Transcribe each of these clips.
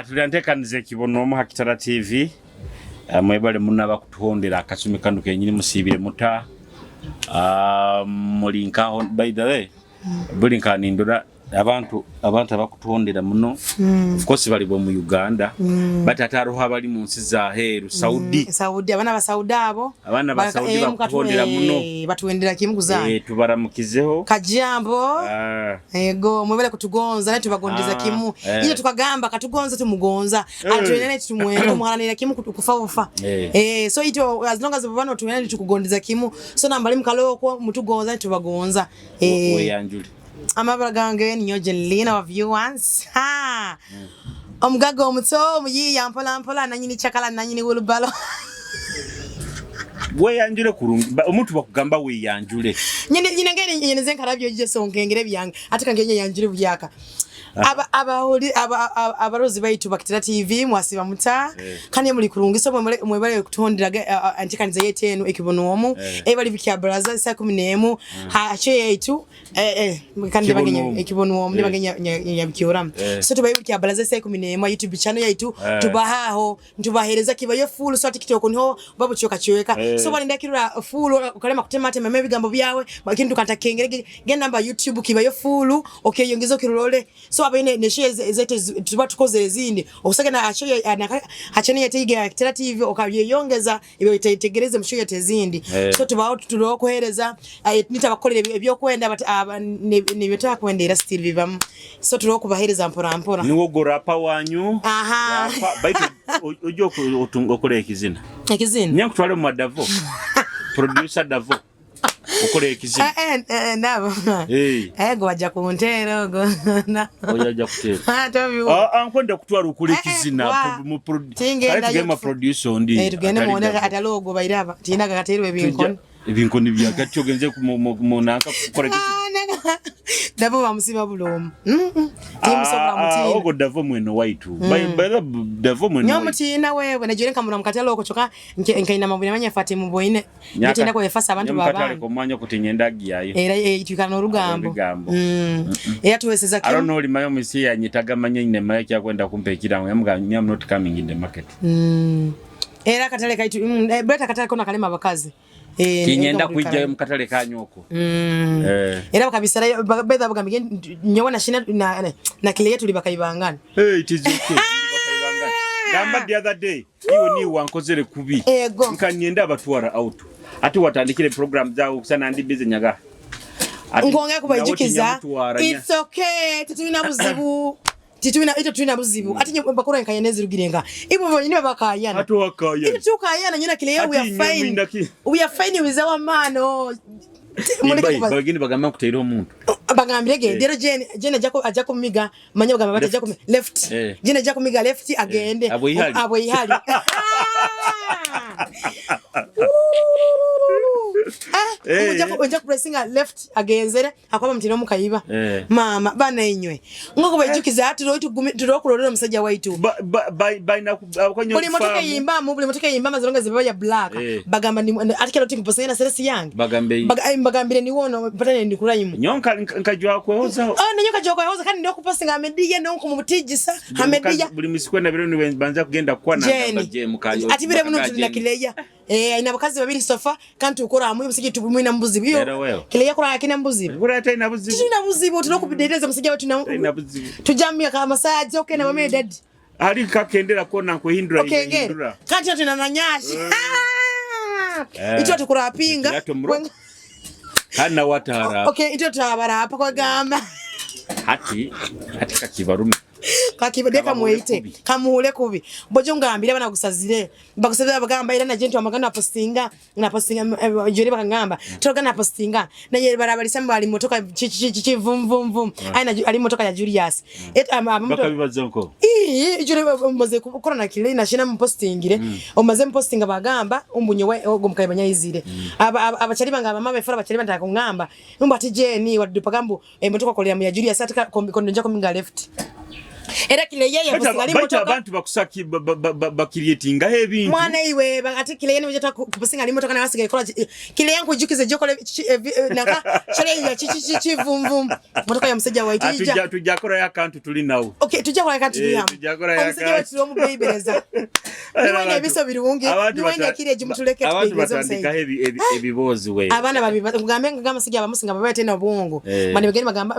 Tuliantekaniza ekibonomu ha Kitara TV. Mwebale muno abakutuhondera akasumi kanu kenyini, musiibire muta? Muli nkaho, by the way, buli nka nindora abantu abakutuhondera muno, of course bali bo mu Uganda, but ate haroho abali mu nsi za heru, Saudi. Saudi, abaana ba Saudi abo. Abaana ba Saudi bakutuhondera muno. Batuwendera kimu kuzaana. Tubaramukizeho. Kajambo. Ego, mwebale kutugonza, naye tubagondeza kimu. Iyo tukagamba katugonze, tumugonza. Atwena naye tumwenda, tumuharanira kimu kufa bufa. So ito as long as bano tuwenda, tukugondeza kimu. So nambali mukaloko mutugonza, naye tubagonza. Weyanjule. Amabara gange ninyo Jenlina wa viewers. Ha! Omugaga omuto, omuyiiya mpola mpola, nanyini chakala, nanyini wheelbarrow. Weyanjule kurungi. Omuntu bakugamba weyanjule. Nyine nyine ngene nyine nze nkarabyo je, so nkengere byange ate kange nye yanjule buhyaka. Aba abahuli aba abarozi baitu bakitira TV, mwasiba muta? Kandi muri kurungi. So mwebale kutondera antikaniza yetu enu ekibono omu. Ebali bikya baraza saa 11 ha che yetu kandi Kibono bagenya omu. Ekibono omu bagenya nyabikyora. So tubaye bikya baraza saa 11 YouTube channel yaitu. Tubahaho, ntubahereza kibayo full, so TikTok niho babuchoka chweka. So balinda kirura full, ukalema kutema tema ebigambo byawe, lakini tukanta kengere, genda namba YouTube kibayo full, okay, yongeza kirulole. So abaine ne share zetu tuba tukoze ezindi okusage na acho na hachene yetige Kitara TV, okabyeyongeza ebyo itegereze mu share ezindi. So tubaho tulokuhereza nitabakolera ebyokwenda, but nebyo takwenda era still bibamu, so tulokubahereza mpora mpora. Niwo go rapper wanyu. Aha. Rapper, baitu ojja okola ekizina. Ekizina. Nyankutwale mu madavo, producer Davo, okola ekizina. Nabo. Ego wajja kunteera ogo. Oyo ajja kuteera. Ah, tobiwo. Ah, ah, nkwenda kutwala okola ekizina. Wa. Tingenda. Kale tugende mu producer ondi. Tugende atali muone Davo. Atali ogwo bairaba tinaga katerwa ebinkoni. Ebinkoni byagati ogenze mu nanka kukola ekizina. Ah, Davo bamusiba bulomu. Timusobola mutiina. Ogwo Davo mweno waitu. By the Davo mweno Nyo waitu. mutiina wewe nejere nkamura mukatale oko kyokka nkaina mabwine manya fati mubwine ngitenda kwefasa abantu Mukatale babana komwanya kuti nyenda giyayo. Era twikana n'orugambo. Ebigambo. Era tuweseza I don't kimu. know, limayo misi yanyitaga manya nyine mayo kyakwenda kumpa ekirango, yamugamba, "I'm not coming in the market." Era akatale kaitu, breta akatale kona kalema abakazi. Kinyenda ego kwijjayo mu katale kanyu okwo. Era bakabisara betha bagambye nyowe na shina na kile yetu libakaibangana. Hey, it is okay. Gamba the other day, iwe ni wankozere kubi. Ego. Nkanyenda abatwara out. Ati watandikire program zawo kusana ndi busy nyaga. Ati Nkwongera kubaijukiza, nawe tinyamutwara nya. It's okay, tetulina buzibu, tetulina ito, tulina buzibu ate bakora nkaya nezirugire nga ibo bonyine bakayana. Ati wakaya. Ito tukayana nyina kile, we are Ati fine. We are fine with our man, oh. Muleke Imbai, bagini bagamba kuteera omuntu. Bagambire ge rero Jane ajja kumiga manya bagamba bati ajja kumi left. Jane ajja kumiga left agende. Abo ihali. Abo ihali. Ah, ojja kupressinga left agenzere akwaba mutino mukayiba. Mama bana inywe ngoko baijukiza tulokulolera omusajja waitu. Balina abakonyo Buli motoka farm. eyimbamu, buli motoka eyimbamu azilonga ziba ya black. Bagamba ni ati kero tinkuposinga na seresi yange. Bagambe Mbagambire ni wono patane ndi kuraimu. Nyo nkajwa kwehoza. Oh, nenyo kajwa kwehoza kandi ndio kupostinga amedia ndio kumutijisa amedia. Buli misiku na biro ni banza kugenda kwa na Jeni. je mukayo. Ati bire muno tuli na kileya. Aina bakazi babiri sofa kandi tukora hamwe musiki tubumwe na mbuzi biyo. Era wewe. Kileya kora akina mbuzi. Bura ata ina buzibu. Tulina buzibu tunokubidereza musijja wetu na Ina buzibu. Tujamia kama masaji okay na mama daddy. Hali kakendera kona kuhindura Okay, ngere. ihindura. Kandi tuna nanyashi. Ito tukurapinga. Yato muro. Hana watara. Okay, ito tabarapa kwa gamba. Hati kakibarume. Kakiba deka Kabamuule mwite. kubi. Kamuule kubi. Bojo ngambira bana gusazire. Bagusazire bagamba era na gente amagana postinga, na postinga jere bakangamba. Toga na postinga. Na yeye barabalisa mbali motoka chi chi chi chi vum vum vum. Ai na ali motoka ya Julius. Et ama Bakabibaza nko. Ii, jure umaze gukora na kile na shina mpostingire. Umaze mpostinga bagamba umbunye we ogo mukayibanya izire. Aba abachali banga mama befora bachali bantaka kungamba. Umba ati Jeni wadupa gambu motoka kolera mu ya Julius ati kondo nja kominga left. Era kile yeye Baitu businga baitu motoka. Abantu bakusaki bakirietingaho ebintu. Mwana iwe, ate kile yene ujata kupusinga limotoka na wasiga ikola kile yangu ijukize jokole naka chale ya chi chi chi chi vum vum motoka ya musajja waitu Ah, ija. Tujja korayo akantu tuli nawo. Okay, tujja kola kantu tuli hamu. Tujja korayo Omusajja akantu. waitu omu babyereza niwene ebiso birungi. Abantu Niwene ekiri egimutuleke. Abantu Tubegereze omusajja. batandikaho ebiboozi we. Abaana babi kugambe nga amasajja abamusinga baba tena obwongo. Eh. Bane bagenda bagamba,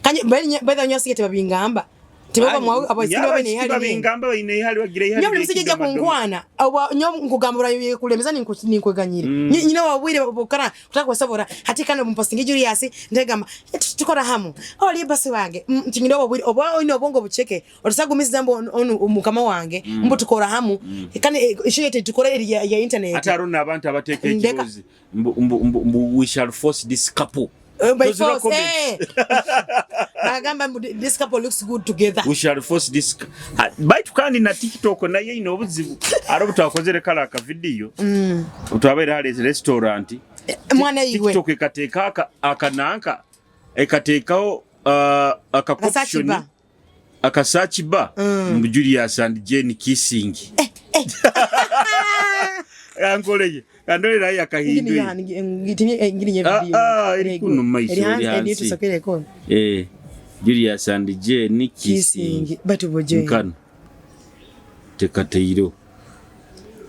kanye betha nyo asige tebabingamba tebaba mwa abasinga Nyaba bane ihali nini. babingamba baine ihali bagira ihali Nyo buli musajja ajja kunkwana oba nyo nkugamba urayo kulemeza ninkweganyire. Nyina wabwire bukara kutaka kusobora hati kana mpostingi Julius ndegamba, "Eh, tukora hamu oli basi wange." Tingire wabwire oba oyina obwongo bucheke otusagumiza mbo onu mukama wange mbo tukora hamu kandi isho tukora eri ya internet. Ate arona abantu abateeka Ndeka. ekiboozi mbu we shall force this couple. By Those are force, comments. eh. Bagamba mbu this couple looks good together. We shall force this. Ah, baitu kandi na TikTok nayo ina obuzibu ari obutwakozere kale akavidiyo twabaire hali restaurant. Mwana iwe. TikTok ekateeka akananka ekateekaho aka caption. Akasearch bar. Akasearch bar mbu Julius and Jane kissing. Ankoleye kandolerayo akahindwe. Ngini Ah, ah, eri kuno mu maiso, eri hansi. Tusokereko. Eh, Julius and Jane kissing. Kissing batuboje. Nkano tekateiro.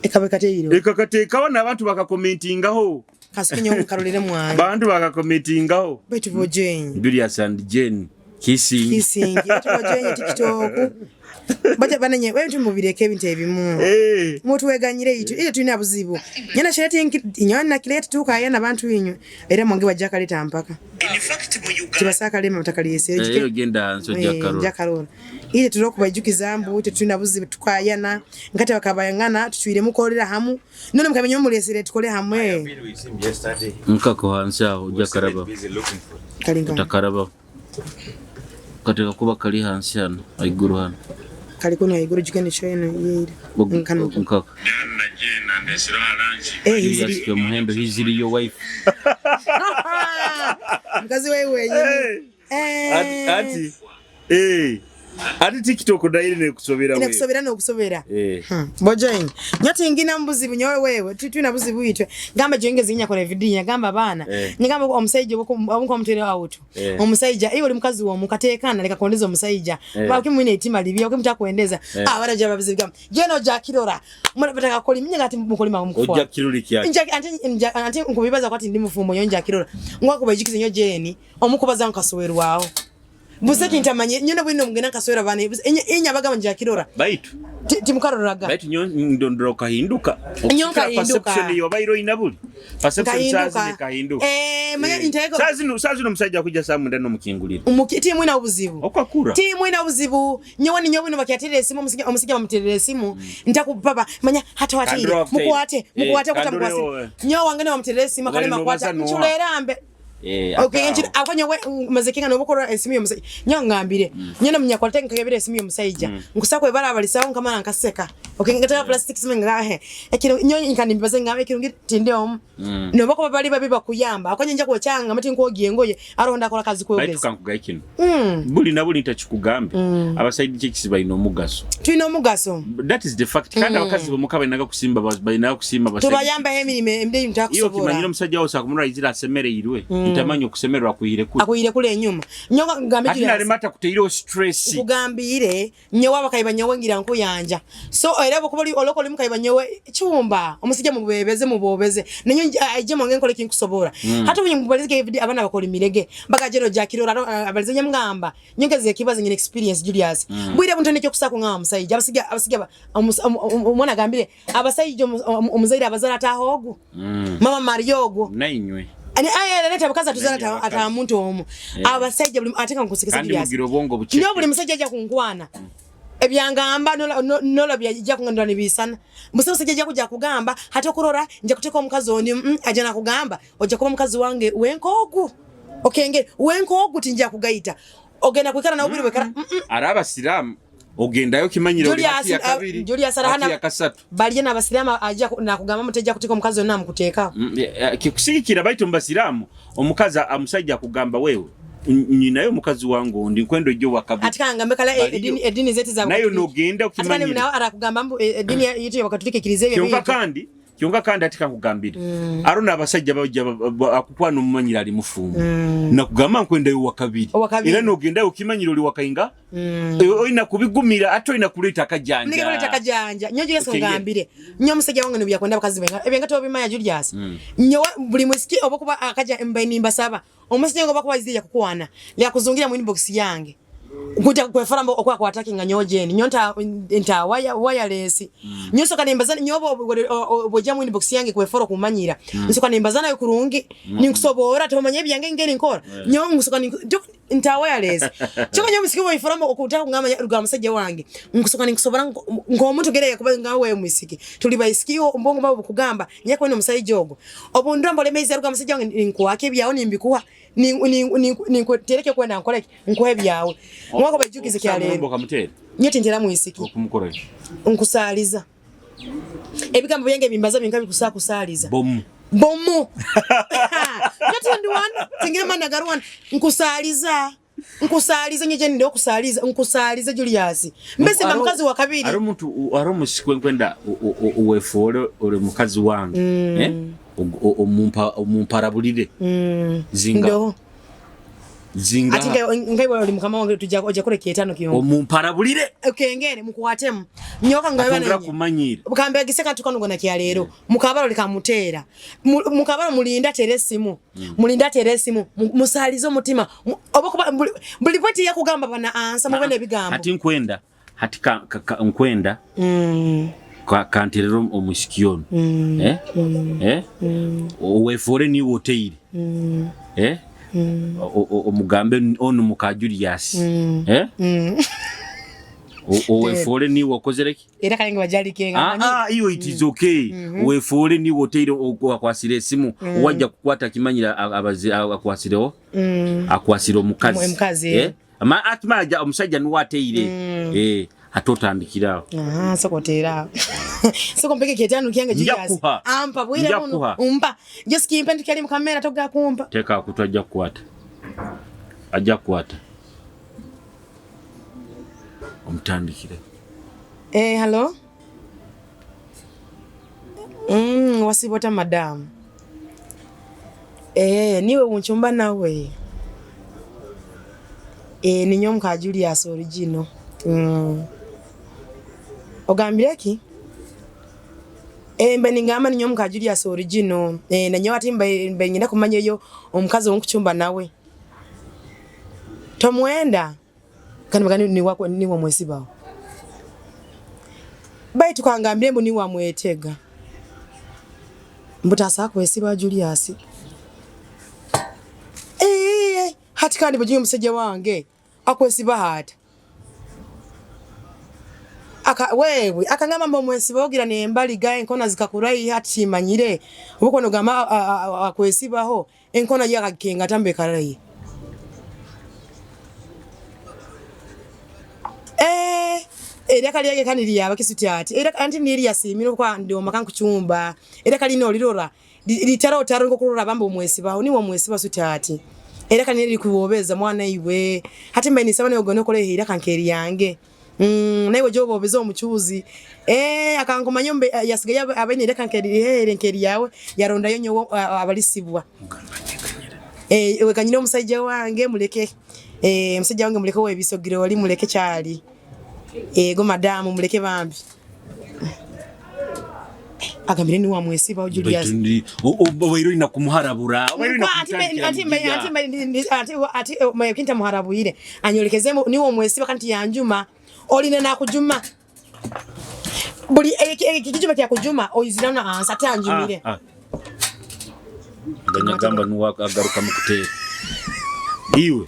Ekabe kateiro. Ekakateekawo n'abantu bakakomentingaho. Kasukinyo nkarolere mwana. Bantu bakakomentingaho. Batuboje. Julius and Jane kissing. Kissing batuboje TikTok baja bananye wewe mubireke ebintu ebimu. Eh. Mutuweganyire itu ile tulina buzibu nyana shireti nyana kileti tuka yana bantu inywe era mwange bajja kaleta mpaka. In fact, mu Uganda Tibasakalema batakaliyese. Eyo genda hansi ojja karora. Njakarora ile tulokubajukiza mbu tetulina buzibu tukayana nkate bakabayangana tutwire mukolera hamu none mukamenya mulesere tukole hamwe. Been with him yesterday. Nkako hansi aho ojja We're still karaba. busy looking for him. Kalinga. Otakaraba kateka kuba kali hansi hano aiguru hano. Kali kuno iguru jikende shoyeno yeira nkano. Nkako. Eh. Julius Hiziri. Kyomuhendo hiziri your wife. Mkazi wewe wenyini eh. Ati eh ati TikTok nayo nekusobera wewe. Inakusobera nokusobera. Eh. Bojoin nyoti ingina mbuzibu nyowe wewe tutuna buzibu itwe gamba jonge zinya kola video gamba bana. Eh. Nyigamba omusajja obwo omutere out. Eh. Omusajja iwe oli mukazi wo mukatekana leka kuondeza omusajja. Eh. Ba kimwine itima libi okimutakuendeza. Eh. Ah, bana jaba bizibu gamba jeno jakirora mwana bataka koli minye ngati mukolima mukufwa. Ojja kiruli kyaki. Nja ante nja ante nkubibaza kwati ndi mufumbo nyo njakirora ngwakubajikize nyo jeni omukubaza nkasowerwawo buseki ntamanye nyine bwino mugenda nkasowera bana inya bagamba njakirora. Baitu Timukaroraga. Baitu nyo ndondoro kahinduka. Nyo nkahinduka. Perception yo bairo inabuli perception Nkahinduka. sazi kahinduka. Eh, manya inteko. Sazi no musajja kujja saa 9 nomukingulira. Umuki timu ina obuzibu. Okwakura. Timu ina obuzibu nyowe ni nyowe bakyatera esimu omusajja bamuterera esimu ntakupapa manya hata watire Kandura wakuteire. mukwate mukwate Eh, kuta kandura mukwase wewe. nyowe wange ne bamuterera esimu Wali akalema nobaza kwata nowa. nchulerambe. Eh. Okay, nchi akonye we mazekinga nobukora esimu yo musajja nyo ngambire nyene munyakwate nkakebera esimu yo musajja nkusakwe bara abalisawo nkamana nkaseka. Okay, ngataka plastic simu ngahe ekiro nyo nkanimbaze ngambe ekiro ngitinde om nobako bali babi bakuyamba akonye nja kuchanga mati nkogiye ngoye aronda kola kazi Baitu kwogeza. kankugaye kino buli na buli ntakikugambe abasaidi chicks balina omugaso. Tulina omugaso. That is the fact kandi abakazi bomuka balinaga kusimba balinaga kusimba abaside Tubayambaho emirimu emirimu iyo ntakusobola. kimanyira omusajja wo sakumurayizira asemereirwe ntamanyi okusemererwa kuhire kuli. Akuyire kule enyuma nyo ngambe Ate Julius, nalema takuteirewo stress. Nkugambire nyowe abakayiba nyowe ngira nkuyanja so era bwokuba oli oloko oli mukayiba nyowe chumba omusajja mubebeze mubobeze nenyo aje mwange nkole kinkusobola hata bunye mubalizike video abana bakola imirege bagajero jakirora abalize nyamugamba nyongeze kibazo nyine experience Julius bwire buntu nekyo kusako nga omusajja abasijja abasijja omwana agambire abasajja omuzaire abazala atahogu mama Mariogo. Nainywe. Ani aya leta abakazi atuzala Nainywe ata abakazi. muntu omu abasajja buli ateka nkusikisa Kandi Julius. mugira obwongo buceke. Nyo buli musajja ajja kunkwana ebyangamba nola byajja kungandwa nibisana musa musajja ajja kujja kugamba hata okurora nja kuteka omukazi oni ajja nakugamba ojja kuba mukazi wange wenkoogu okenge wenkoogu tinja kugayita ogenda kwikara nawe buli wekara Ari abasiraamu ogendayo kimanyire oli Julius, hati ya kabiri Julius hati Arahana ya kasatu. Baliye n'abasiraamu ajja nakugamba muteja kuteka omukazi onna amukuteeka. Kikusigikira baitu mu basiraamu omukazi omusajja akugamba wewe. Nyinayo omukazi wange ondi nkwenda ojje wakabiri. Ati kangambe kala edini zetu za nayo nogenda Ati kandi okimanyire. nawe arakugamba mbu edini yitu y'abakatuliki ikiriza ebyo Kyonka bintu. kandi ati kankugambire, aro n'abasajja bajja akukwana omumanyire ali mufumbo, nakugamba nkwendayo wakabiri. Owakabiri. Era nogendayo okimanyire oli wakainga. Olina kubigumira ate olina kuleeta akajanja. Nige kuleta kajanja. Nyo Julius Okenge. ngambire. Nyo musajja wange nubya kwenda bakazi benga. Ebyenga tobimanya Julius. Nyo buli musiki oba kuba akaja mbaye nimba saba. Omusajja ngo bakuba izija kukwana. Lya kuzungira mu inbox yange. Kuja kwefara mbo okwa kwa attacking nyo jeni. Nyo nta nta waya wireless. Nyo soka nimbaza nyo bo boja mu inbox yange kwefara kumanyira. Nsoka nimbaza nayo kurungi. Ninkusobora tomanye ebyange ngeni nkora. Nyo nsoka nta wireless. Choko nyo musiki boyefara mbo okutaka kungama rwa musajja wange. Nkusoka ninkusobora ng'omuntu gereye kuba nga wewe musiki. Tuli baisikiyo mbongo babo kugamba nyako ino musajja ogo. Obundwa mbolemeza rwa musajja wange nkuwake byawo nimbikuwa. Ni tereke kwenda nkoleke nkuhe byawe. Mwako bajukize kya lero. Omulumbo kamuteere. Nyo tintera mwisiki. Okumukora. Nkusaaliza. Ebigambo byange bimbaza binka bikusa kusaaliza. Bomu. Bomu. Nyo ndi wana tingira mana garuwana nkusaaliza. Nkusaaliza nyo je ndio kusaaliza nkusaaliza Julius. Mbese mba mukazi wa kabiri. Ari omuntu ari omusiki nkwenda wefuole uri mukazi wange. Eh? Omumparabulire. Zinga. Ndo. Zinga. Ati ngai wali mukama wange tujja ojja kuleka etano kiyongo. Omumparabulire. Okengere mukwatemu. Nyoka ngawe Atongera bana. kumanyira. Bukambe giseka tukanugo na kya leero. Mukabalo likamuteera. Mukabalo mulinda tere esimu. Mulinda tere esimu. Musalize omutima. Oba kuba buli poti yakugamba bana ansa mubene ebigambo. Hati nkwenda hati ka nkwenda kanterera omusiki ono. Eh? Eh? Wefuole niwe oteire. Eh? Omugambe ono muka Julius. Eh? Owefuole niwe okozere ki? Era kalenga bajalike nga Ah, iyo it is okay. Wefuole niwe oteire akwasire esimu wajja kukwata kimanyira abazi akwasirewo. Akwasire omukazi. Omukazi, Eh? Ama akimanya omusajja niwe ateire. Eh, ate otandikirawo. Aha, sokotera. Soko mpeke ketano kyange Nja Julius. kuha. Ampa bwire Nja buno. kuha. Umpa. Just kimpe ntukyali mu kamera toga kumpa. Teka akutu ajja kukwata. Ajja kukwata. Omutandikire. Eh, hello. Wasibota madam. Eh, niwe unchumba nawe. Eh, ni nyomka Julius original. Ogambire ki? Eh, mbe ningamba ni nyomka Julius original. Eh, na nyawa ati mbe ngenda kumanya yo omukazi wonkuchumba nawe. Tomwenda. Kandi bagani ni wako ni wa mwesibawo. Baitu kangambire mbu ni wa mwetega. Mbutasa kwesiba Julius. Eh, hati kandi bujinyo musajja wange akwesiba hata. Aka wewe akangamba mbo mwesiba ogira ne mbali gaye enkona zikakurai hati manyire. Ubukono gama akwesibaho enkona yakakenga tambe karai. Eh, era kali yake kandi lyaba kisuti ati era anti nili yasimira kwa ndo makanku chumba era kali no lirora litaro taro ngokurora bambo omwesibaho niwo omwesiba suti ati era kali nili kuwobeza mwana iwe hati mbe nisaba niyo gono kole hira kankeri yange nawe jobo obeza omuchuzi eh akankomanya mbe yasigaye abene era kankeri here nkeri yawe yarondayo nyo abalisibwa eh wekanyine omusajja wange muleke eh omusajja wange muleke webisogiro wali muleke kyali. Ego madamu muleke bambi. Agambire ni wa mwesiba Julius. Obairo ina kumuharabura. Obairo ina kumutandikira. Ati ati kinta muharabuyire. Anyolekezemo ni wa mwesiba kanti yanjuma. Oline na kujuma. Buli ekijuma kya kujuma oyizirana ansa ate anjumire. Ndanyagamba nuwa agaruka mukutera. Iwe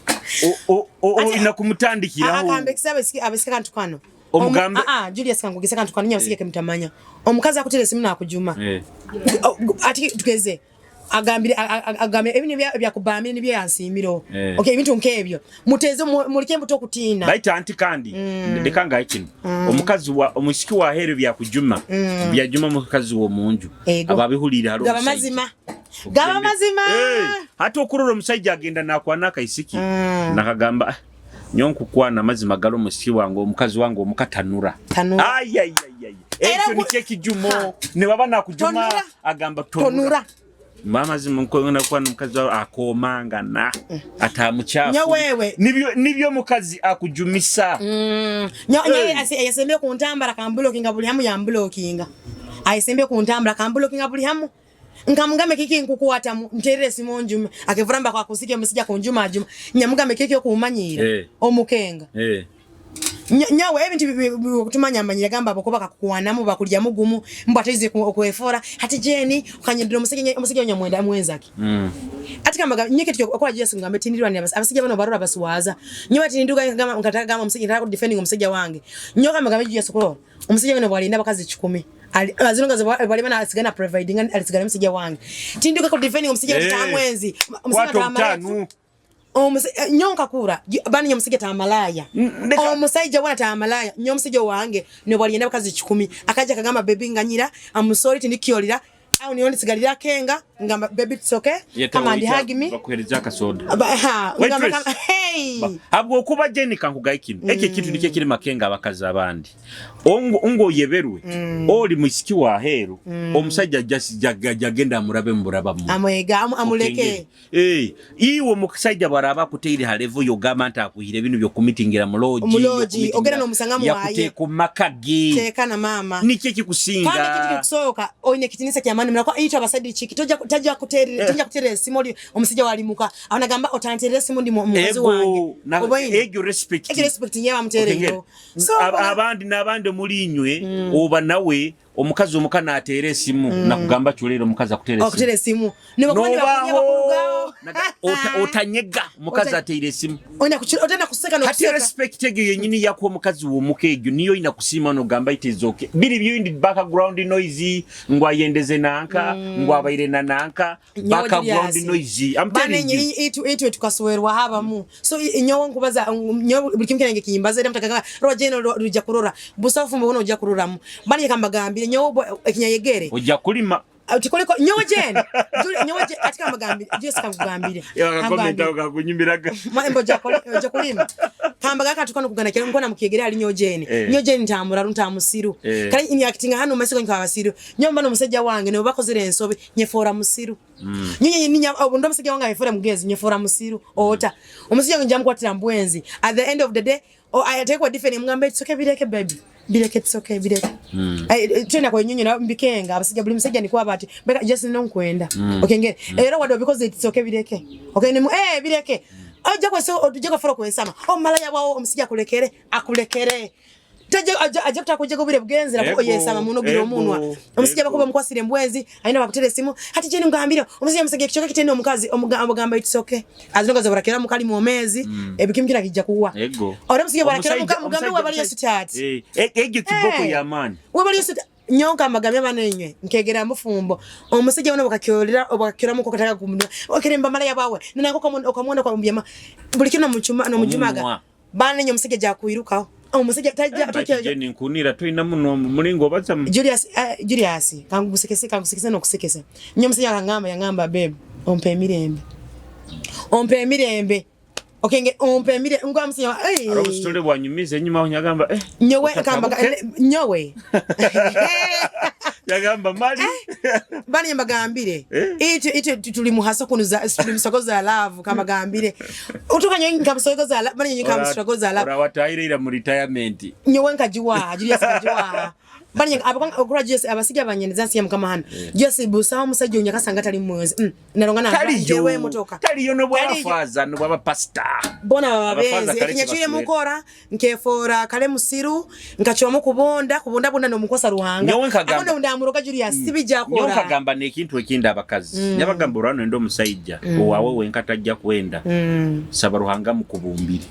ina kumutandikiraho. Akambe kisabe abesika kantu kano. Omugambe Julius kangugisa kantu kano nyabasike kemtamanya. Omukazi akutere simu nakujuma. Ati tugeze. Agambire agambire ebintu bya kubamira nibyo yansimiro. Okay, ebintu nkebyo. Muteze mulike mbuto kutina. Baita anti kandi. Ndeka ngaye kino. Omukazi wa omusiki wa hero bya kujuma. Bya juma mukazi wo munju. Ababihulira haro. Gaba mazima. Gaba mazima. Hati okurora omusajja agenda nakwana akaisiki Mm. nakagamba, "Ah, nyo nkukwana amazima gali omusiki wange, omukazi wange omukatanura." Tanura. Ayayayay, Era ekyo nikyo ekijumo ne baba nakujuma. Tonura. Agamba tonura. Tonura. Amazima nakwana omukazi wawe akomangana atamukyafu. Nyo wewe. Nibyo omukazi akujumisa. Nyo Hey. yasembye ku ntambara kambulokinga buli hamu, yambulokinga. Ayesembye ku ntambara kambulokinga buli hamu. Nkamugame kiki nkukwatamu nterere esimu njume akevura mba kwakusike musijja kunjuma ajuma nyamugambe kiki okumanyira omukenga. Nyawe ebintu kutumanya amanyira gamba abakuba kakukwanamu bakulyamu gumu mbwa ataize okwefora hati jeni ukanyendera omusajja, omusajja nyamwenda mwenzaki. Ati kamba nyeke tukyo okola Yesu ngambe tindirwa ni abasajja bano barora baswaza nyowe tinduga ngamba nkataka gamba omusajja ntaka defending omusajja wange nyowe kamba gambe Yesu ko omusajja wange bwalinda abakazi 10 azilonga bali bana asigana providing alisigana omusajja wange tinduga ko defending omusajja tamwenzi omusajja Kwata tamalaya. obutanu. Nyo nkakura bani nyo omusajja tamalaya. Omusajja wana tamalaya nyo omusajja wange ne bwalienda abakazi 10 akaja kagamba baby nganyira, I'm sorry, tindikyolira awo niyo ndisigalira kenga ngamba baby it's okay, Yeta come and woyita hug me. Bakuhereza akasoda. Ha, Waitress. ngamba hey. Habwo okuba Jenny kankugaye kino ekyo ekintu nikyo kiri makenga abakazi abandi ongo oyeberwe oli musiki wa heru omusajja jagenda amurabe muburabamu. Amwega amuleke. Eh, iwe omusajja bwaraba akuteire ha level yogamba nti akuhire ebintu byokumitingira mu lodge. Mu lodge, ogenda n'omusanga muwaye. Yakuteeka mu maka ge. Teeka na maama. Nikyo ekikusinga. Kandi ekintu kikusoboka oyina ekitinisa kyamaani mulako iyitwa abasajja kiki tojja kuteerera, tojja kuteerera esimu oli omusajja walimuka anagamba otanteerera esimu ndi mukazi Ego, wange. Oba egyo respect. Egyo respect nyewe amuteereyo. So Abandi n'abandi omuli inywe oba nawe omukazi omuka n'ateera esimu nakugamba kyolera omukazi akuteera esimu. Okuteera esimu ne bakuba Nobaho otanyega omukazi ateera esimu. Oyina otenda kuseka Hati n'okuseka. Respect egyo yenyini yakuwa omukazi womuka egyo niyo oyina kusiima nogamba it is okay. Biri byindi background noise ngwayendeze nanka ngwabaire na nanka Nyowe background Julius. noise, I'm Bane telling you. Itwe tukaswerwa habamu so nyowe nkubaza nyowe buli kimu kirenge kiyimbaza era mutakaga rwa jeno rujja kurora busafu mbona ojja kuroramu bane kambagambire nyowe ekinyayegere. Ojja kulima. Tikoliko nyowe jen nyowe jen ati kambagambire Julius kambagambire. Comment aho kakunyumiraga. Mbo ojja kulima kambaga katuka nokugana kero nkona mukiyegere ali nyowe jeni. Nyowe jeni ntamura ntamusiru. Kale ini acting hano masiko nkaba basiru nyowe mbana omusajja wange ne bakozere ensobi nyefora musiru. Nyinyi ninya obundo omusajja wange ayefora mugezi nyefora musiru ota omusajja wange njamukwatira mbwenzi at the end of the day oh, I take what different mgambe it's okay bireke baby bireke it's okay bireke. Ai tena kwa nyinyi na mbikenga abasajja buli musajja ni kwaba ati beka just no nkwenda okay ngere era wado because it's okay bireke okay ni bireke ojja kwa so ojja kwa foro kwensama o malaya wawo omusajja akulekere akulekere Taja aja kutaka kujja kubire bugenzi na Ego, yesama muno gira ego, omunwa omusajja ego. bakuba mukwasire mbwenzi ayina bakutere esimu hati jeni ngambire omusajja musajja kichoka kitende omukazi omugamba it's okay azinonga zabarakera mukali mu mezi ebikimu kira kijja kuwa Ego. ora omusajja barakera mugambe wabali yesu tati. Egyo kiboko y'amaani. Wabali yesu nyonka mbagambye bana enywe nkegera mufumbo omusajja wona bakakyolera obakakyora muko kataka kumuna okeremba malaya bawe nanako okamwona kwa mbyama buli kino muchuma no mujumaga Omunwa. bana enye omusajja jakwirukaho omusajja tajja Bati tojja Jenny nkunira toyina muno mulingo obaza Julius, Julius kangusekese kangusekese nokusekese nyo omusajja akangamba yangamba babe ompe emirembe ompe emirembe okenge ompe emirembe ngwa omusajja hey. Aro obusitole bwanyumiza enyuma aho nyagamba nyowe otatabuke. kamba nyowe Yagamba mali. Bani mbagambire Eh? ito ito tuli muhaso kuno za tuli musogo za love kamba gambire utuka nyowe nkamusogo za love bani nyowe nkamusogo za love. Ora watahire mu retirement. Nyowe nkajiwa Julius nkajiwa bani abakanga okura Julius abasijja banyendeza nsi ya mukama hano Julius busawo musajja onyakasanga tali mwezi nalonga na Taliyo. njewe emotoka. Taliyo no Taliyo. bwafaza no bwaba pastor. Bona Abafaza bababenzi kale ekinyachwire kibaswera. mukora nkefora kale musiru nkachwamu kubonda kubonda bonda nomukosa ruhanga. Nyowe nkagamba- Akono ndamuroga Julius sibijja Nyowe kora. nkagamba n'ekintu ekindi abakazi nyabagamba olwano enda omusajja owawe wenka tajja kwenda saba Ruhanga mukubumbire.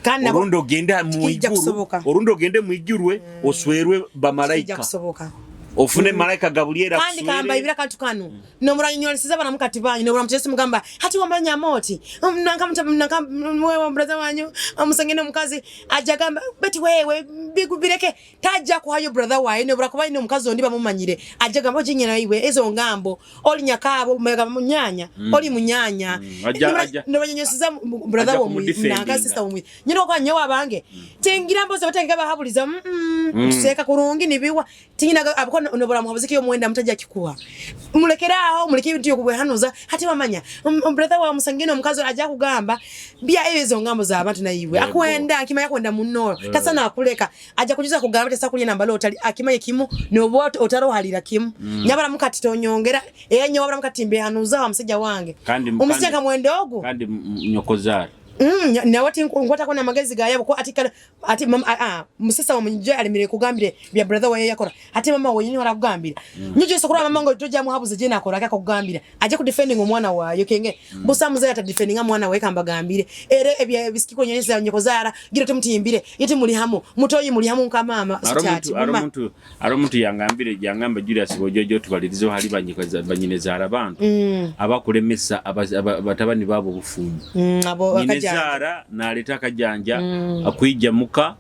Kandi nabo Orundi ogende Tikijja muiguru kusoboka. orundi ogende muigurwe oswerwe kijja bamalayika. kusoboka. Ofune malaika Gabriel. Kandi kamba ibira kantu kanu. Nomuranyonyoleseza bana mukati banyu nomuramutese mugamba hati wamanya moti nanka nanka mwewe brother wanyu amusangene omukazi aja gamba beti wewe bigubireke tajja kuhayo brother wawe nobura kuba ino omukazi ondi bamumanyire aja gamba ojinyera iwe ezo ngambo oli nyakabo mega munyanya oli munyanya. Nobanyonyoseza brother Ajja wo nanka kumudefendinga. Sister wo nyine kwa nyowa abange tingira mboze batanga bahabuliza tuseka kurungi nibiwa tingina abako nobura muhabuzi kiyo mwenda mutajja kikuwa mulekeraho muleke ebintu yokubwehanuza hati wamanya brother wa musangino omukazi ajja kugamba bya ezo ngambo za abantu naiwe. Yego. Akwenda akimanya kwenda muno tasa nakuleka ajja kujuza kugamba tesa kulya nambalo otali akimanye kimu nobo otarohalira kimu nyabara mukati tonyongera era nyabara mukati mbehanuza wa musajja wange omusajja kamwenda ogu. Kandi nyokozaara. Nawe ati nkwatako n'amagezi gayabo ko ati kale ati mama musesa wa munje alemire kugambire bya brother waye yakora ati mama wenyini warakugambira nyo jose kuri mama ngo toja muhabuze je nakora akakugambira aje ku defending omwana wayo kenge busa muzeya ata defending omwana waye kambagambire ere ebya bisikiko nyonyesa nyokozara gira tumutimbire yete muri hamo mutoyi muri hamo nka mama Aro sitati muntu aro mama muntu aro muntu yangambire yangamba Julius Bojojo tubalirizo hali banyikoza banyinezara abantu abakulemesa batabani babo obufumbo. Abo akajanja. Nyinezara naleta akajanja akwija muka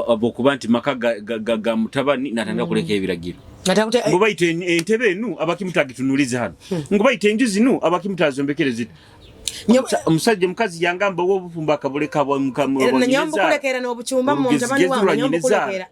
abokuba nti maka ga mutabani natandika kuleka ebiragiro. Natakute Ngo bayite entebe enu abakimutagitunuliza hano, ngo bayite enju zinu abakimutazombekere ziti. Omusajja omukazi yangamba owa obufumbo akabuleka nanyomba kulekera n'obuchumba mu mutabani wange nanyomba Nyinezara. kulekera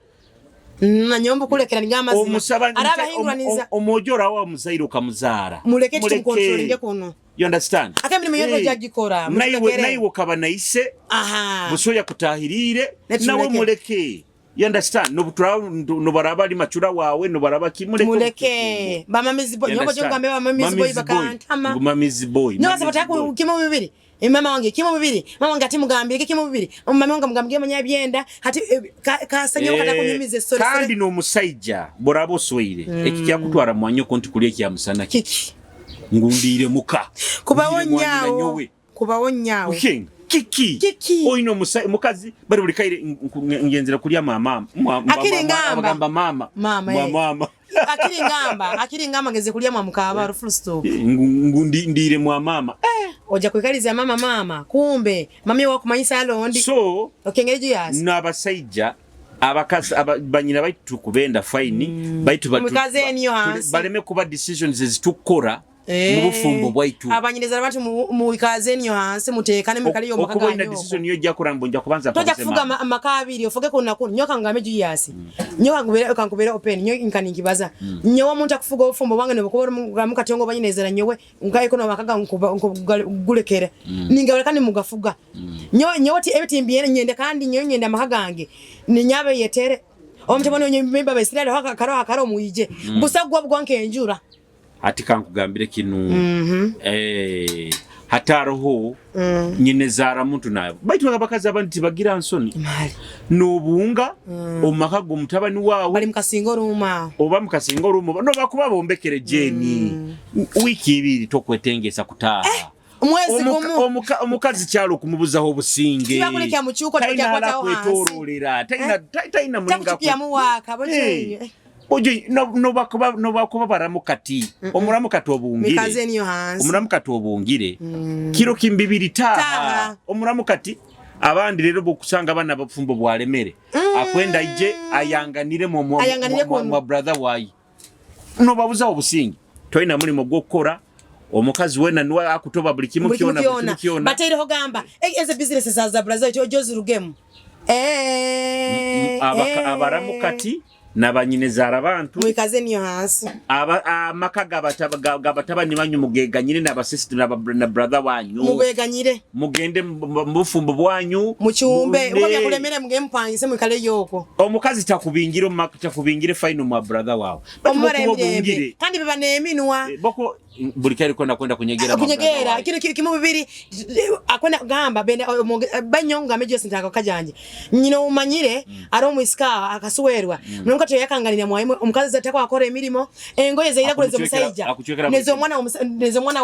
nanyomba kulekera nigamba mazima Omusaba arabahinguraniza omwojo orawa omuzaire okamuzaara. Muleke tumukontrolinge kuno. You understand? Ate emirimu yonna ojagikora, Naiwe mulekere. naiwe okaba naise aha busoya kutahirire Netumuleke. nawe muleke. You understand? Nobutura nobaraba ali machura wawe nobaraba kimuleke. Muleke bamamizi boy You nyobo understand? jongambe bamamizi boy Mamizi boy. bakantama. Ngu mamizi boy. Nyoba Mamizi sabata boy. kimu bibiri. Mama wange kimu bibiri, mama wange ati mugambire kimu bibiri, mama wange mugambire manya byenda hati kasanya Eh, kata kunyumiza sore. Kandi n'omusajja boraba oswaire eki kyakutwara mwanyoko nti kulya ekyamusana ki Kiki ngundiire muka kubawo Ngundiire mwanyina nyawo nyowe. kubawo nyawo. King, kiki Kiki. oyina mukazi bari buli kaire ngenzera kulya mama Akiri ngamba. abagamba mama Mama, eh. mama. Akiri ngamba akiri ngamba ngeze kulya mwa mukaba full stop. Ndiire mwa mama. Ojja kwikaliza mama mama kumbe mami wakumanyisa alondi So okengere juyasi n'abasajja abakazi banyina baitu tukubenda faini baitu Omukazi eniyo hansi. baleme kuba decisions ezitukora mu bufumbo bwaitu. Abanyineza abantu muikaze eniyo hansi mutekane mukaliyo Okuba olina mukaganya decision yo ojja kora mbu nja kubanza toja mpabuse kufuga mama. amaka abiri ofuge kuna kuno nyoka ngambe juyasi nyoka ngubere kankubere open nyo nkaninkibaza nyowe omuntu akufuga obufumbo bwange nobukuba mukatongo banyinezera nyowe nkaye kuno makaga gulekere ningabaleka nimugafuga nyowe nyowe ti ebiti nyende kandi nyowe nyende amaka gange ninyabe yetere omutabani onye memba besirale haka karo hakaro muije busa gwa bwanke enjura. Ati kankugambire kinu hataroho nyinezara muntu nayo baitu abakazi abandi tibagira nsoni mali nobunga omumaka g'omutabani waawe bali mukasinga oruma oba mukasinga olumu nobakuba bombekere jeni wiiki ibiri tokwetengesa kutaaha. Omwezi gumu. Omukazi kyalo okumubuzaho obusinge. Tibakulekya mu kyuko, Talina tibakukwataho hala hansi. kwetorolera talina mulinga Takuchukya muwaka, bojo. Ojo nobakuba baramu kati omuramu kati obungire mikaze niyo hansi omuramu kati obungire kiro kimbibiri taaha Taaha. omuramu kati abandi rero bokusanga abana abafumbo bwalemere akwenda ije ayanganire Ayanganire kuno. mwa brother wayi nobabuzaho obusinge tolina mulimu gwokukora omukazi wena niwe akutoba buli kimu buli kimu kyona buli kyona kimu kyona bateireho gamba eze business za Brazil ojo zirugemu Abaramu kati nabanyinezara abantu mwikaze niyo hansi amaka gabatabani banyu mugeganyire nabasisita na brother wanyu mubeganyire mugende mu bufumbo bwanyu mucyumbe uko byakulemere mugende mupangise mwikale yoko omukazi takubingira takubingire fine mwa brother wawe omumara Bati bokuba emirembe obungire. kandi biba n'eminwa Boko buli kali kwenda kwenda kunyegera mwa brother kunyegera wawe. kino kimu bibiri akwenda gamba bene banyonga mejo sintaka kajanje nyina umanyire ari omwisika akasuwerwa mm. Omuramukati yakanganira mwaimwe, omukazi zatakwa akora emirimo, engoye zeiragura ez'omusaija Akuchwekera buli nez'omwana nez'omwana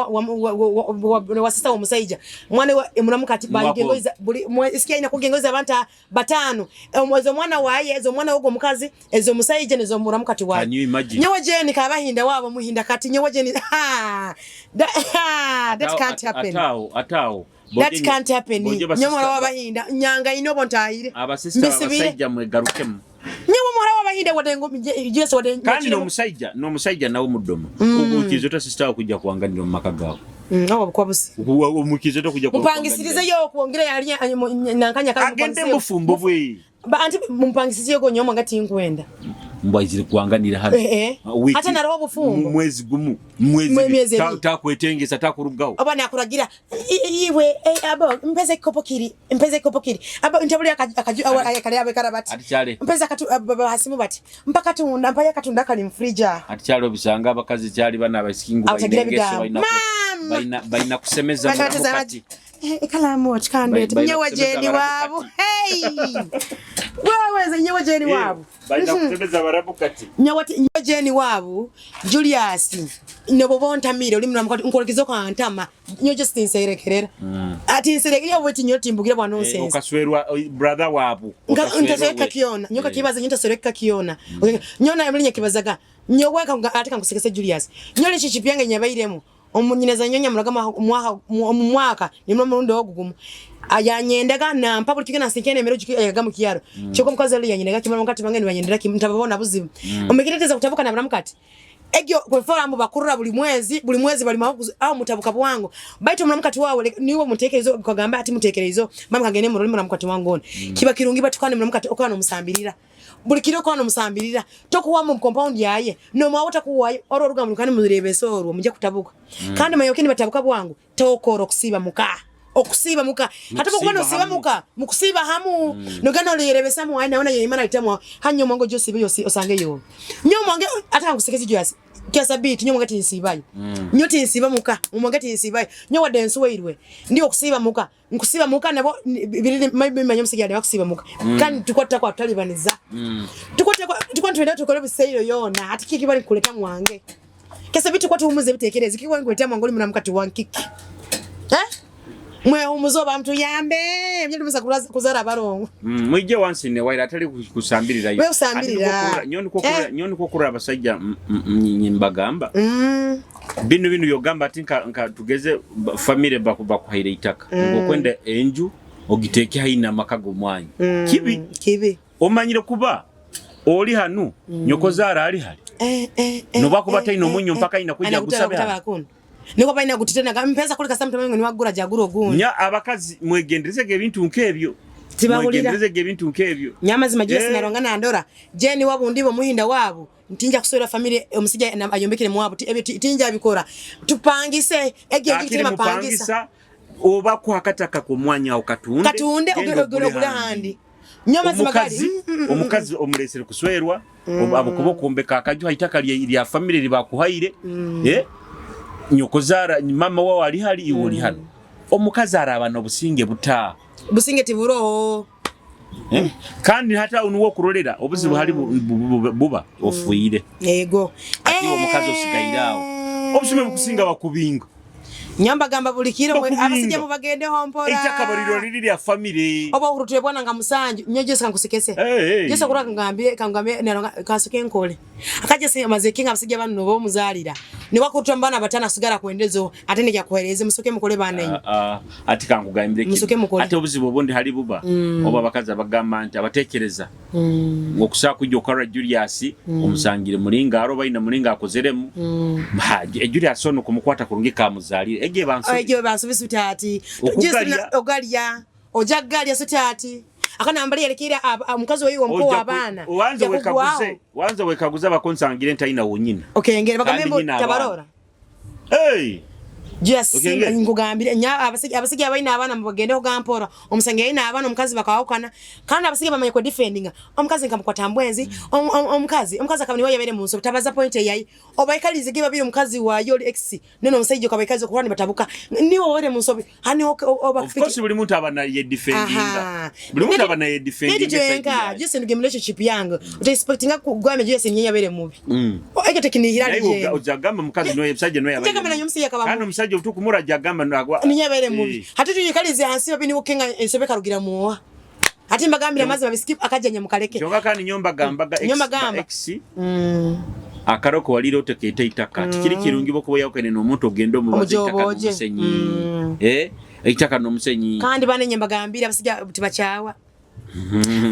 wa sista w'omusaija, mwana wa muramukati Mwako. bayiga engoye buli isikia ina kuga engoye z'abantu batano, ez'omwana waye, ez'omwana w'ogwo omukazi, ez'omusaija nez'omuramukati waye. Can you imagine? Nyowe Jane kabahinda wabo muhinda kati nyowe Jane, ha, that can't happen. Ataawo, ataawo. That can't happen. Bonje Nyowe muhara basista- w'abahinda nyanga ino obo ntahire abasista Mbisibire. abasajja mwegarukemu. Nyowe muhara w'abahinda wadde Yesu wadde Kandi n'omusajja nawe mudoma, omukiriza ota sisita wawe kujja kuwanganira mu maka gaawe? Obo bukwa busi. Omukiriza ota kujja Mupangisirizeyo okwongera yali nankanya kali agende mubufumbo bwe. Anti mumpangisirizeyo gonyoma nga tinkwenda. Mbwaizire kuwanganira hano. Eh, eh. Wiki- Ate nariho obufumbo. mu mwezi gumu, mwezi Mwezi ebiri. Takwetengesa, takurugawo. Oba nakuragira iwe, abo mpeza ekikopo kiri, mpeza ekikopo kiri, abo ntabuli akaju kali abe karabati. Ati kyale. Mpeza katu hasimu bati mpaka tunda mpaya katunda kali mfrija. Ati kyali obisanga abakazi kyali bana abasikingu Abatagira balina engeso, bigambo. Mama! balina kusemeza Bakateza mulamu kati. Ekalamu otikandete Balina nyewe kusemeza jeni balamu wabu. kati. Hey, wewe nyewe jeni wabu. Balina kusemeza balamu kati. Nyewe jeni wabu Julius nobo bontamire oli mulamu kati nkolekizo kantama nyo just nserekerera ati nserekerera bwe tinyo timbugira bwa nonsense. Okaswerwa brother wabu. Ntasereka kiona nyoka kibaza nyo ntasereka kiona nyona emlinya kibazaga nyowe ate kangusekese Julius nyole chichi byange nyabairemu omunyineza nyonya muraga mu mwaka nimwe murundo ogugumu ayanyendaga nampa buli kigena nsikene emero yaga mu kyaro kyoko mukazi ali yanyendaga kimwe mukati bange nibanyendera kimwe ntababona buzibu omekiteteza kutabuka na muramukati egyo kwefora mu bakurura buli mwezi, buli mwezi bali maho aho mutabuka bwangu baitu muramukati wawe niwe mutekerezo kagamba ati mutekerezo mama kagende mu muramukati wangu ono kiba kirungi batukane muramukati okana omusambirira buli kiro okana omusambirira tokuwa mu compound yaye no mwawota kuwayo oro orugambo lukani murebese orwo mujye kutabuka kandi mayoke ni batabuka bwangu tokoro kusiba muka okusiba muka hata Mukusiba kuba nosiba hamu. muka mukusiba hamu nogana olyerebesa mu aina ona yimana litamwa hanyo mwango josibe yosi osange yo nyo mwange ata ngusekezi joyasi kiasa bitu nyo mwange tinsibayo nyo tinsiba muka mwange tinsibayo nyo wadde nsuweirwe ndio okusiba muka nkusiba muka nabo biriri maybe manyo musiga bakusiba muka kandi tukwata kwa talibaniza tukwata kwa tukwata tukole biseiro yona ati kiki bali kuleta mwange kesa bitu kwata humuze bitekereze kiki bali kuleta mwange oli muramukati wankiki mwe humuzo ba mtu yambe mye kuzara abarongo. Mwijje wansi ne waira atali kusambirira We usambirira. Ati nyo niko kurora abasajja mbagamba. Bino bino yogamba ati nka tugeze family bakuhaire itaka. Ngokwenda enju ogiteke haina amaka g'omwanyi. Kibi. Kibi. Omanyire kuba oli hanu nyokozara ali hali. Noba kuba taino omunyo mpaka ina kujja gusabe hano. Niko baina gutitana mpeza kuli kasam tamangu ni wagura jaguro ogundi. Nya abakazi mwegendereze ebintu nkebyo. Tibahulira. Mwegendereze ebintu nkebyo. Nyama zimajira sinaronga na ndora. Jeni wabu ndibo muhinda wabu. Ntinja kuswera family omusijja ayombekere muwabu ebyo tinja bikora. Tupangise egyo Akiri ngitema pangisa. mupangisa oba kwakataka ku mwanya okatunde. Katunde Genda ogure ogule handi. Nyama zimagali. Omukazi omulesere kuswerwa abukuba kumbeka akaju haitaka lya family libakuhaire. Nyokozara mama wawe ali hali iwe oli hano. Omukazi araba obusinge buta. Businge tiburoho. Kandi hata unuwo kurolera obuzibu hali buba ofuire. Yego. Ati omukazi osigairao. Obusume bukusinga bakubinga. Nyamba gamba buli kiro Bakubinga. abasijja mubagendeho mpora. Eitaka baliro liri lya family. Oba urutwe bwana nga musanju nyo Jessica nkusekese. Hey, hey. Jessica kura ngambye kangambye naronga kasuke nkole. Akaje se mazeki nga abasijja bano bo muzalira. Ni wakutwa mbana batana sigara kuendezo ate ne kyakuhereze musoke mukole bana enyu. Ati kankugambire Musoke mukole. Ate obuzibu obundi hali buba. Oba abakazi abagamba nti abatekereza. Ngokusa kujja okara Julius omusangire mulinga aro baina mulinga akozeremu. Ha, Julius ono kumukwata kurungi kamuzalira. Ege bansu. Ege bansu sutati. Okugalya. Jessica ogalya. Ojagalya sutati. Akana mbali yalekera omukazi weyiwo mko Ojja abaana. Wanza Yakugwawo. wekaguze, wanza wekaguze bakonsangire ntaina wonyina. Okay, ngere bagambe Kandi mbo nyina tabarora. Hey! Just nkugambire abasajja abalina abaana mubagende kugampora omusajja yalina abaana omukazi bakawukana kandi abasajja bamanye ku defendinga omukazi nkamukwata mbwenzi omukazi akaba niwe yabere mu nsobi tabaza point eyayi obaikalize ge babiri omukazi wayo oli ex none omusajja okabaikalize okuba nibatabuka niwe wabere mu nsobi hani oba Of course buli muntu aba naye defendinga. Buli muntu aba naye defendinga. Neti just in relationship yange uta expectinga kugwame just nyenya bere mubi. Ekyo tekinihira je. Naye ojagamba mukazi noye musajja noye abaye. Njagamba nanyo musajja kaba. Kandi omusajja otukumura jagamba nagwa. Nyenya bere mubi. Hati tuyikalize hansi babi niwo kenga ensobe karugira muwa. Ati mbagambira mazi babiskip akajanya mukaleke. Kyonka kandi nyomba gambaga ex. Akaroko waliro otekeeta itaka. Tikiri kirungi bokuba yawukane n'omuntu ogenda omubaza itaka n'omusenyi. Eitaka n'omusenyi. Kandi banenye mbagambira abasajja tibakyawa.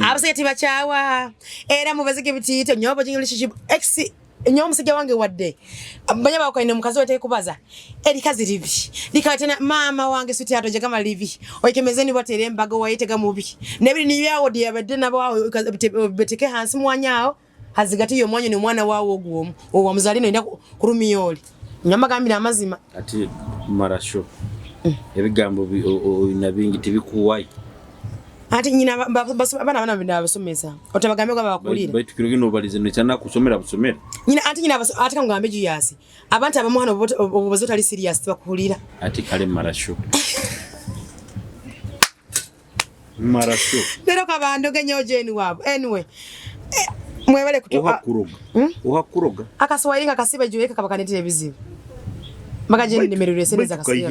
Abasajja tibakyawa. Era mubazige bitiito nyobo relationship ex nyobo omusajja wange wadde. Banya bawukane omukazi we tekubaza. Erikazi libi. Likatena mama wange suti ato jagama libi. Oikemezeni batere embago wayitega mubi. Nebiri nibyawo diabedde nabo awo beteke hansi mwanyao. Hazigati yo mwanyo ni mwana wawo ogwo owa muzalino enda kurumiyoli nyamagambira amazima ati marasho ebigambo na bingi tibikuwayi ati nyina abana bana bina otabagambe kwa bakulira baitu kiro kino balize nechana kusomera busomera nyina ati nyina ati kangambe Julius abantu abamuhano obubazo tali serious bakuhulira ati kale marasho marasho lero kabando genyo jeni wabo anyway mwebale kutoka uhakuroga akaswahili nga kasiba juweka kabakanetera ebizibu maka je nimerure sente za kasiba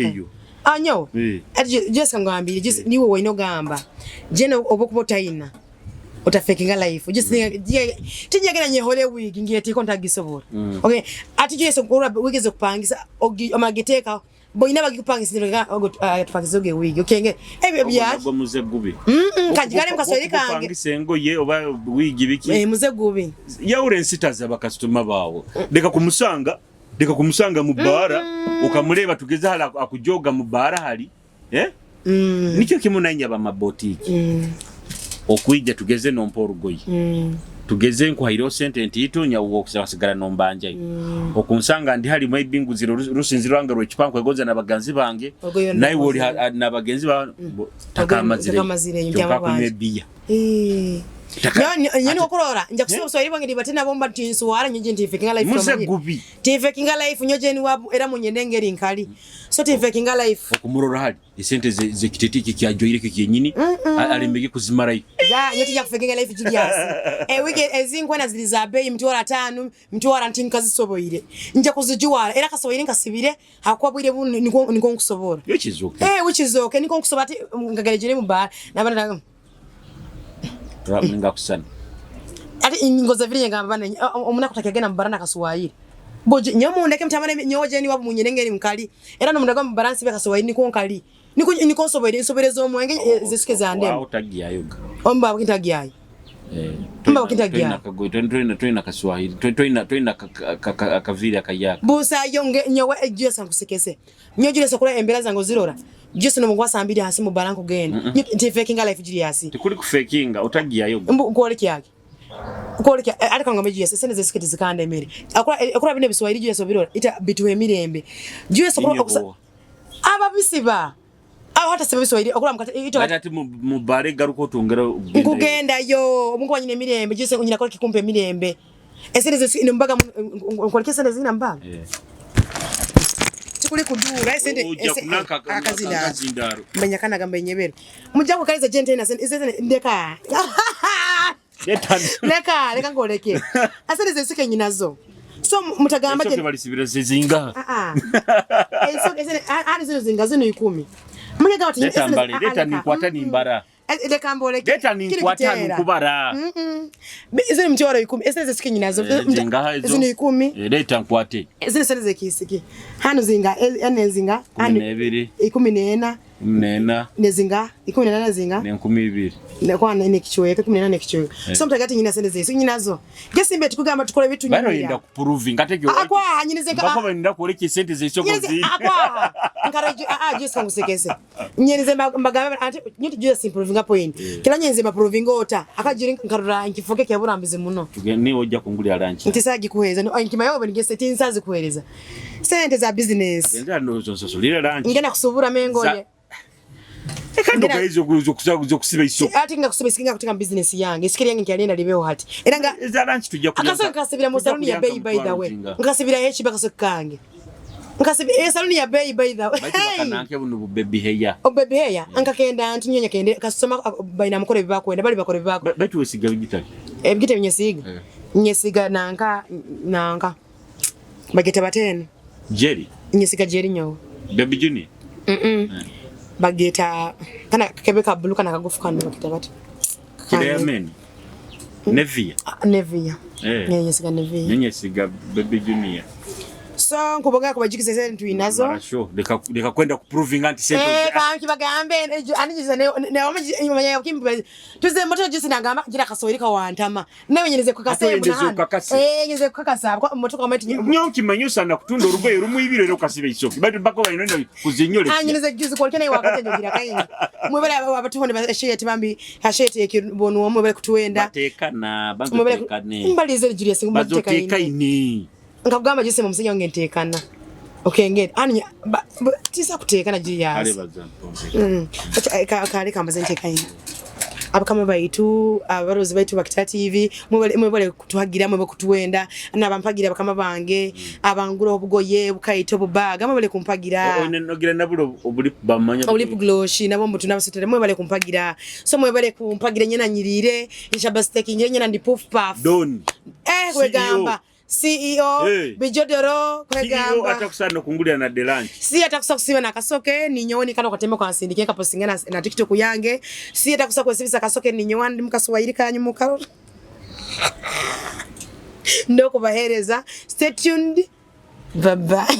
anyo ati just ngambire just niwe woino gamba jene obokuba otayina otafekinga life just tinyagera nyehole wigi ngiye tiko ntagisobora okay ati just okora wigeze kupangisa omageteka boyina bagikupangisa ndega tupangisa oge wigi okay nge ebyo bya ogwo muze gubi kajigale mukaswahili kange kupangisa engoye oba wigi biki muze gubi yawure ensitaza bakasitoma bawo leka kumusanga mu bara ukamureba tugeze hala akujoga mu bara hali nikyo kimu nanya ba mabotiki okuija tugeze nompa orugoyi tugeze nkuhaire sente ntiito nyawo okusigala nombanja okunsanga ndi hali maybe nguziro rusinziro wange rwekipanko egonza nabaganzi bange naye woli nabagenzi ba takamazire kyonka Nyoni okurora nja kusiba Swahili bwange ndibatena bomba ntinswara nyinji ntifekinga life muze gubi tifekinga life nyoje ni wabu era munyende ngeri nkali so tifekinga life okumurora hali esente ze kitetiki kyajoire kyenyini alembege kuzimarayo ya nyoti ya kufekinga life Julius wiki ezinkwena zili za bei mtwara 5 mtwara ntinkazisoboire nja kuzijuwara era kasoboire nkasibire hakwabwire niko nkusobora which is okay which is okay niko nkusobora ati ngagerejere mu bar nabana Mninga kusana. Ati ingoza vile ngamba bana omunako takagenda mbarana kaswahili. Boje nyomu ndeke mtamane nyoje ni wabu munyenengeri mkali. Era no mundaga mbaransi be kaswahili niko nkali. Niko niko nsobere nsoberezo omwenge zisuke za ndem. Wao tagiyayoga. Omba kintagiyayo. Mba kintagiyayo. Toina kaswahili. Toina akaviri akayaka. Busa yonge nyowe Julius nkusekese. Nyo Julius okula embera zango zirora. Julius no mugwa sambiri hasi mu baranko genda. Nti fakinga life Julius. Tikuli kufakinga utagiyayo. Mbu kwole kyake. Kwole kya ariko ngombe Julius sente zesiketi zikanda emere. Akora bine biswahili Julius obirora ita bituwe mirembe. Julius okula aba bisiba. Aho hata sebe biswahili okula mukata ito ati mubare garuko tongera kugenda yo mungu wanyine mirembe Julius nyina kwa kikumpe mirembe. Esente zesi mbaga nkwole sente zina mbaga. Kuli kudura esente akazindaro menya kana gamba enyebero mujja kukaliza gente na sente ndeka leka leka ngoleke asente zesike nyinazo so mutagamba je balisibira zinga enso esente ani zino zinga zino 10 mugega bati leta mbale leta nikwata nimbara leka mboleke leta nikwata nikubara zino mtwaro 10 esente zesike nyinazo zino 10 leta nkwate zino sente zekisiki hano zinga ene zinga 12 14 14. Nezinga 18 zinga n'2000. Nekwana nekichweka 18 nekichweka. So mutagati nyina sente zesu nyinazo gesimbe tukugamba tukole bitu Bano nyumira. yenda kuprovinga ate gyo. Akwa nyinize ka Bako bayenda kuoleka esente zeisoko nyinize zi. Akwa nkaraji a a Jessica ngusekese nyinize mbagamba ati nyiti Jessica improvinga point kila nyinize maprovinga ota akajiri nkarura nkifoke kya burambizi muno. Ni ojja kungulira lunch. Ntisagi kuhereza no nkimayo benigese tinsazi kuhereza sente za business. Genza ndozosolira lunch. Ngenda kusubura mengoye. Kandi ogayiza okusiba isoko. Ati nga kusiba isikinga kutika business yange isikiri yange nkyalenda libeho hati era nga Eza lunch tujja kulya. Akasoke kasibira mu saluni ya bei, by the way. Nkasibira hechi bakasoke kange. Nkasibira saluni ya bei, by the way. Baitu bakananke buno bu baby hair. O baby hair nkakenda nti nyonya kende kasoma baina mukore bibakwenda bali bakore bibako. Baitu wesiga bigitali. Ebigite binyesiga. Nyesiga nanka nanka. Bageta batene. Jerry. Nyesiga Jerry nyo. Baby Junior. Bageta kana kebe ka blue kana kagufu kano bageta bati. Kiremen. Nevia. Nevia. Nyesiga Nevia. Nyesiga Baby Junior. So nkuboga kubajikiza sente tuinazo. Marasho leka kwenda kuprovinga nti sente. Kanki bagambe anijiza ne ne kimbi tuze moto jisi nagamba gira kasoweri ka wantama. Nawe nyereze kukasa nyereze kukasa moto kwa mati nyo kimanyo sana kutunda orugoye rumwibire rero kasibe isoki. Batu bako bayinonda kuzinyole. Nyereze juzi kwa kene wakati nyogira kaingi. Mwebale abatuhonde ba share bambi hashete ekibonu mwebale kutuenda. Batekana bazotekane. Mbalize Julius ngumbateka ini. Nkakugamba jise mumusenya wange ntekana. Okay ngende. Ani tisa kutekana Julius. Ale bazantombe. Kale kambaze nteka ini. Abakama baitu abarozi baitu bakita TV mwebale kutuhagira mwebale kutuwenda nabampagira abakama bange abangura obugoye bukaito bubaga mwebale kumpagira. Onogira nabulo obuli bamanya obuli gloshi nabo mbutu nabasotere mwebale kumpagira. So mwebale kumpagira nyena nyirire ishabasteki nyena ndi puff puff. Don. Kwegamba CEO hey. Bijodoro kwegamba CEO atakusana kungulira na the lunch. Si atakusa kusiba na kasoke ninyoni kana katema kwa nsindike kapostinga na TikTok yange. Si atakusa kwesibisa kasoke ninyoni ndi mukaswahili kanyu mukaro. Ndoko bahereza. Stay tuned. Bye bye.